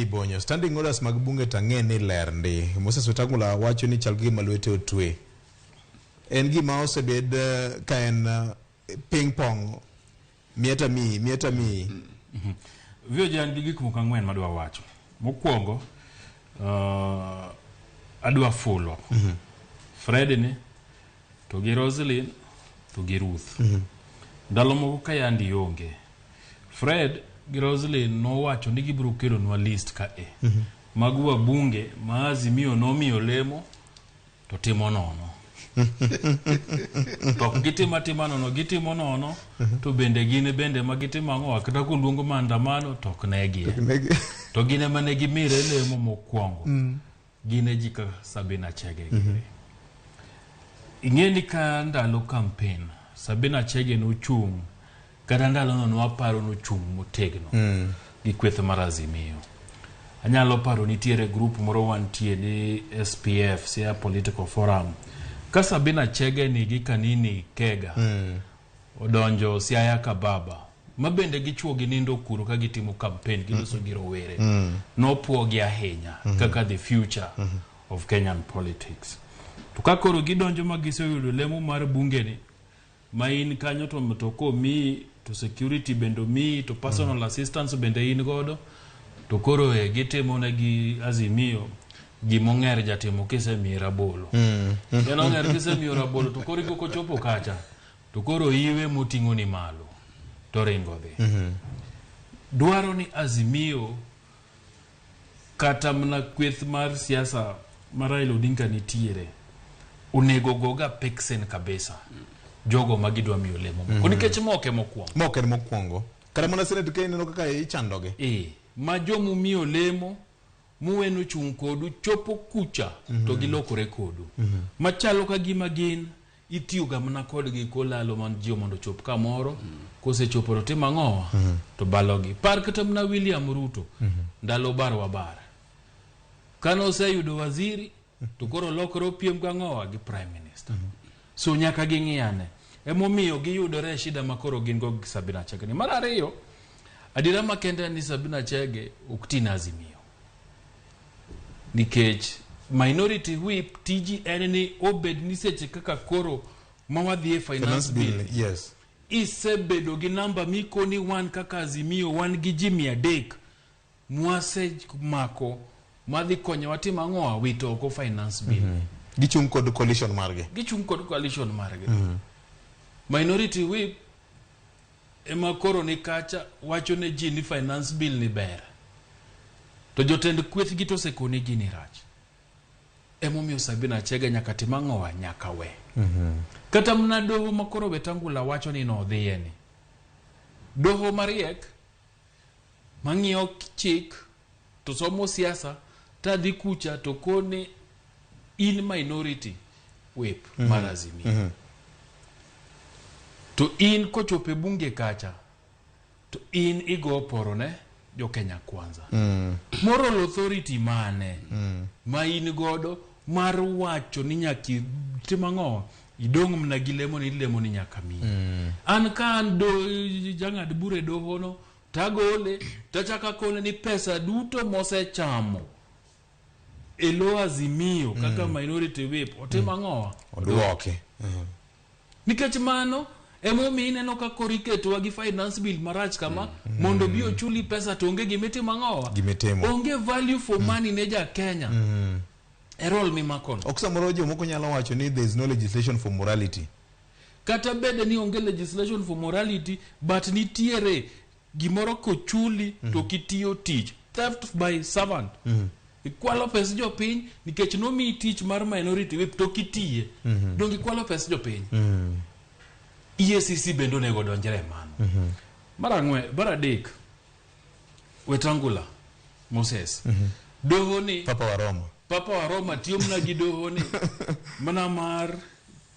JJ Bonyo, standing orders mag bunge tang'e ni ler ndi. Moses Wetangula wacho ni chal gi gima lwete otwe. En gima osebed ka en ping pong mieta miyi, mieta miyi. VOJ an gi gik moko ang'wen madwa wacho. Mokwongo, adwa fulo. Fred ni, to gi Roslyn, to gi Ruth. Ndalo moko ka yandi onge. Fred gi Roslyn nowacho ni gibiro kelonwa list ka e. Mag wabunge ma Azimio nomiyo lemo to timo nono. To ok gitimo atima nono, gitimo nono to bende gin bende ma gitimo ang'o kata koluongo maandamano to ok negie. To gin ema ne gimire lemo mokwongo. Gin e ji ka Sabina Chege giri. Ing'e ni ka ndalo campaign, Sabina Chege nochung' kata ndalono nwaparo nochung' motegno gi kweth mar Azimio. Anyalo paro nitiere group moro wantie ni SPF, Siaya Political Forum. Ka Sabina Chege ni gi Kanini Kega odonjo Siaya Kababa, ma bende gichuo gi nindo kuro ka gitimo campaign giloso gi rowere. Nopuogi ahinya kaka the future of Kenyan politics. To ka koro gidonjo ma giseyudo lemo mar bunge ni, ma in kanyo to mtoka omiyi, to security bende omiyi, to personal assistance bende in godo, to koro e gitimo ne gi Azimio gimong'er jatimo kisemiye rabolo. En ong'er kisemiyo rabolo to koro kochopo kacha to koro iwe moting'o ni malo to ringo dhi. Dwaro ni Azimio kata mana kweth mar siasa ma Raila Odinga nitiere onego goga peksen kabisa jogo ma gidwa miyo lemo moko nikech moke mokwongo. Mok en mokwongo. Kata mana senate ka ineno kaka ichandogi. Ma jomumiyo lemo muweno chung' kodu chopo kucha to gilokore kodu. Machalo ka gima gin itiyo ga mana kodgi kolalo man ji mondo ochop kamoro kosechopo to timo ang'owa to balogi. Par kata mana William Ruto ndalo bar wa bar. Kane oseyudo waziri to koro lokore opiem gang'owa gi prime minister. So nyaka ging'i ane. Emomiyo giyudore e shida ma koro gin go gi Sabina Chege ni. Mar ariyo, adiera makende en ni Sabina Chege ok ti ne Azimio. Nikech minority whip tiji en ni obed ni seche kaka koro ma wadhi e finance Finance bill, bill. yes. Isebedo gi namba mikoni wan kaka Azimio wan gi ji 300 mwase mako madhi konyowa timo ang'owa wito oko finance bill. Gichung' kod coalition margi. Gichung' kod coalition margi. Minority whip ema koro ni kacha wacho ne ji ni finance bill ni ber. To jotend kweth gi to osekoni gini rach. Emomiyo Sabina Chege nyaka tim ang'owa nyaka we. Kata mana doho ma koro Wetangula wacho ni nodhiye ni. Doho mariek mang'iyo chik to somo siasa tadhi kucha to koni in minority whip mar Azimio. To in kochopo e bunge kacha to in igo poro ne jo Kenya Kwanza. Moral authority mane ma in godo mar wacho ni nyaka itim ang'o idong' mana gi lemo ni lemo ni nyaka miyi. An ka an do jang'ad bura e doho no tagole tachako akone ni pesa duto mosechamo e lo Azimio kaka minority whip otim ang'owa Oduoke. Nikech mano emomiyo ineno ka koro iketowa gi finance bill marach kama mondo bi ochuli pesa to onge gimitimo ang'owa Gimitimo. onge value for money ne ja Kenya e role mimakono. Ok samoro jomoko nyalo wacho ni there is no legislation for morality. Kata bed ni onge legislation for morality but nitiere gimoro kochuli to kitiyo tich theft by servant ikwalo pes jopiny nikech nomiyi tich mar minority whip to kitiye donge ikwalo pes jopiny. EACC bende onego odonjre e mano. Mar ang'wen, mar adek, Wetangula Moses doho ni Papa wa Roma. Papa wa Roma tiyo mana gi doho ni mana mar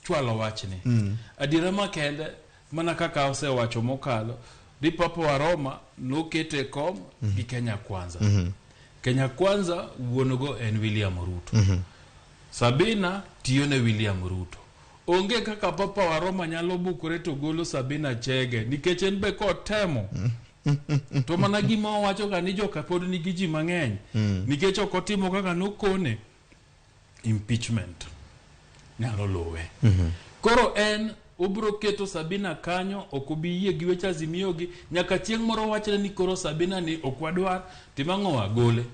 chwalo wachni. Adiera makende mana kaka osewacho mokalo ni Papa wa Roma nokete kom gi Kenya Kwanza. Kenya Kwanza wuon go en William Ruto. Sabina tiyo ne William Ruto. Onge kaka Papa wa Roma nyalo bukore to golo Sabina Chege nikech en be kotemo. To mana gima owacho ga ni joka pod nigi ji mang'eny. Nikech ok otimo kaka nokone, impeachment nyalo luwe. Koro en obiro keto Sabina kanyo, ok obi yie gi weche Azimio gi, nyaka chieng' moro wachre ni koro Sabina ni ok wadwar, timang'o gole.